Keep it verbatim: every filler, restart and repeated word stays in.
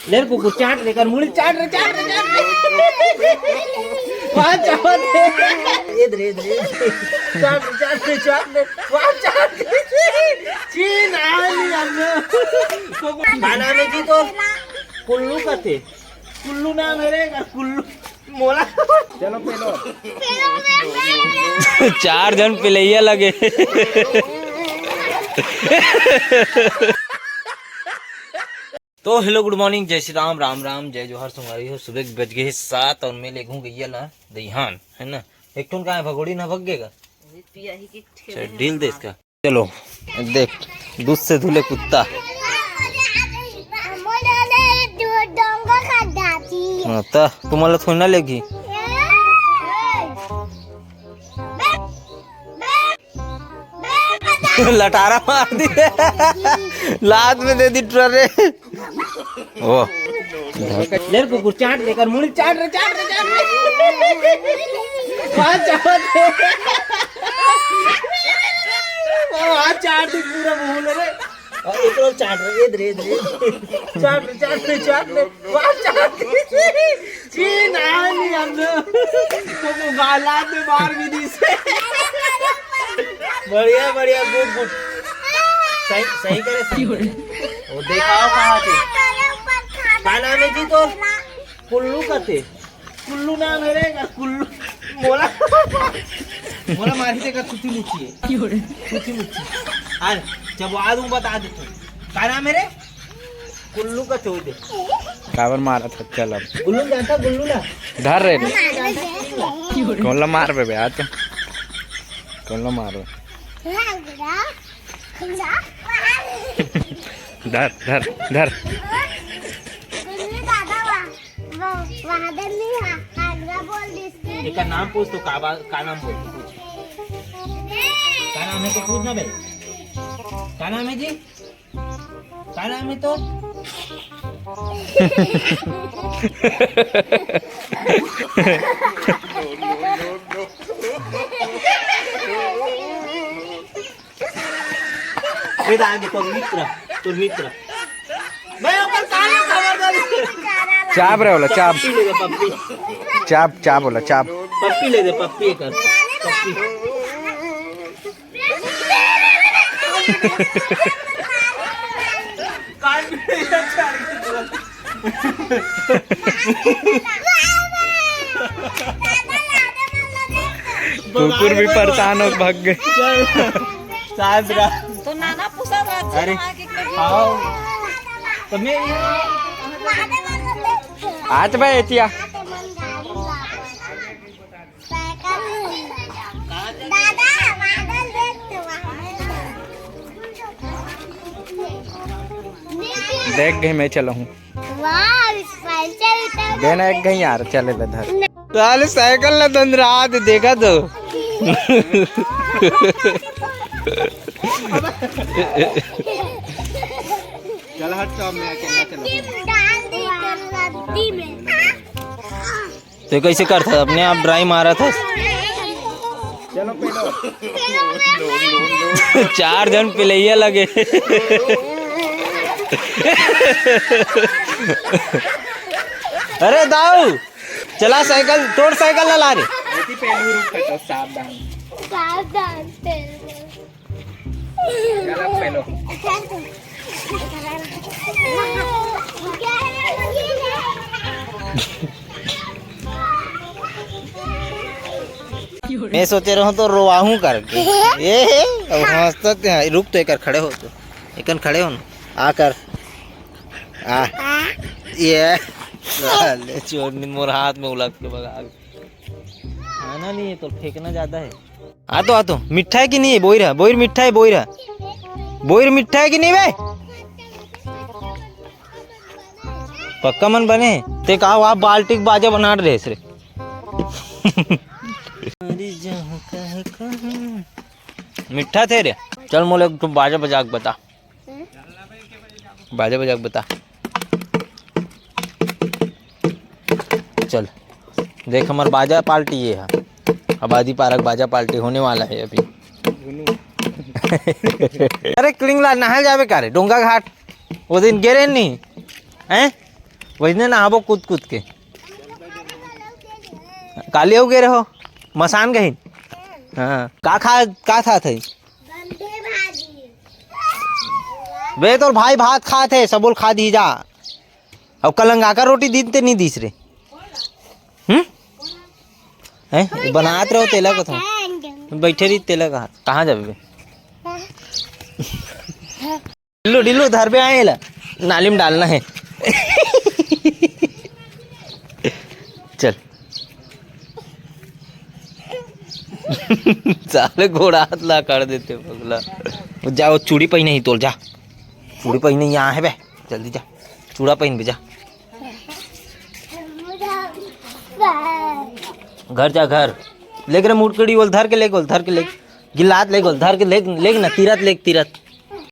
ले रे कुकुर, चाट ले कर मुड़ी, चाट रे, चाट रे, चाट रे। वहाँ चाट रे। ये दे, ये दे। चाट रे, चाट रे, चाट रे। वहाँ चाट रे। चीन आली हमने। कुकुर, का नाम है जी तो? कुल्लू का थे। कुल्लू नाम है रे, कुल्लू। मोला। चलो पेलो। चार झन पिलैया लगे। तो hello, good morning, जय श्री राम, राम राम, जय जोहार, संगवारी हो। सुबह के बज गए हे सात और मैं लेगहूँ गैया ला दईहान, है ना। एक ठन का है, भगोड़ी ना भग गेगा। अरे पिया ही के ठेले चल, हैं डील दे ना। इसका। चलो, देख, दूध से धुले कुत्ता। हाँ, त तुम्हारा थोड़ी ना लेगी। लटारा मार दी। लात में दे दी ट्ररे। ओ। ले रे कुकुर, चाट ले कर मुड़ी, चाट रे, चाट रे, चाट रे। वहाँ चाट रे। वहाँ चाट दे पूरा मुंह ले रे। और एक और चाट रे, इधर, इधर, इधर। चाट रे, चाट रे, चाट रे। वहाँ चाट दे। चीन आली हमने। तो गाला में मार भी दी से। बढ़िया, बढ़िया, good, good। सही, सही करे, सही करे। वो देखाओ कहाँ थे। का नाम है जी तो? कुल्लू का थे। कुल्लू नाम है रे, कुल्लू। मोला, मोला मारी से का छुट्टी मुच्छी है। छुट्टी मुच्छी। आज जब आ दूँ बता देता हूँ। का नाम है रे? कुल्लू का चोदे। काबर मारा था? चल अब। गुल्लू जानता, गुल्लू ना। धर रे। कौन ला मार बे, बे, आ तो। कौन ला मार बे? धर, धर, धर। गुल्लू दादा वा-, वो वादन नहीं हा, हागरा बोल दिस। एकर नाम पूछ तो, का बा-, का नाम बोल, पूछ। का नाम है तो पूछ ना बे। का नाम है जी? का नाम है तो? ये तो आगे तोर मित्र, तोर मित्र। मैं ओकर काहे खबरदारी? चाप रे बोला, चाप। पप्पी ले दे, पप्पी। चाप, चाप बोला, चाप। पप्पी ले दे, पप्पी एकर। पप्पी। कुकुर भी परेशान हो भाग गए। शांत रह। तो नाना पूछा था, अच्छा अरे, वहाँ के कभी हाँ। तो मैं ये आज भाई एतिया। देख गई मैं चला हूँ। वाह, स्पाइसर इतना देना एक गई यार, चले ले धर। साले साइकिल ला दंदरा दे, देखा तो। चल हट, तो मैं अकेला चला। डाल दी तेरे रद्दी में। तो कैसे करता था? अपने आप ड्राई मारा था। चलो पेलो। चार झन पिलैया लगे। अरे दाऊ, चला साइकिल, तोड़ साइकिल ला, ला रे। बेटी पेलू रुक तो सावधान। सावधान पेलू। चला पेलो। मैं सोचे रहूं तो रोवाहूं करके। ये, अब हंसते हैं, रुक तो एक खड़े हो तो। एकन खड़े हो ना। आ कर। आ। ये। साले चोर ने मोर हाथ में उलट के भगा। खाना नहीं है तो फेंकना ज्यादा है। आ तो, आ तो। मिठा है कि नहीं है? बोइर है, बोइर मिठा है, बोइर है। बोइर मिठा है कि नहीं बे? पक्का मन बने। ते का, आप बाल्टी के बाजा बना रहे रे। मिठा थे रे। चल मोले एक ठो बाजा बजा के बता। बाजा बजा के बता। चल, देख, हमार बाजा पार्टी ये है। आबादी पारक बाजा पार्टी होने वाला है अभी। अरे क्लिंग ला, नहाए जाबे का रे डोंगा घाट? वो दिन गे रहे नहीं, हैं? वइसने नहाबो कूद कूद के। काली हो गे रहो, मसान गहिन। हाँ, का खा, का खात हे? गंधे भाजी। बे, तोर भाई भात खात हे, सबो ल खा दी जा। अउ कलंगाकर रोटी दिन ते नहीं दिस रे। हम्म? हैं? बनात रहो तेला कथों। बइठे रही तेला कहा। कहाँ जाबे बे? डिल्लू, डिल्लू, धर बे आए ला। नाली में डालना है। चल। साले गोड़ हाथ ला कर देते पगला। वो जा, वो चूड़ी पहिने ही तोल जा। चूड़ी पहिने यहाँ है बे, जल्दी जा। चूड़ा पहिन बे जा। घर जा घर। लेके रे मुटकड़ी बोल, धर के लेके बोल, धर के लेके। गिलात लेके बोल, धर के लेके, लेके ना, तीरथ लेके, तीरथ।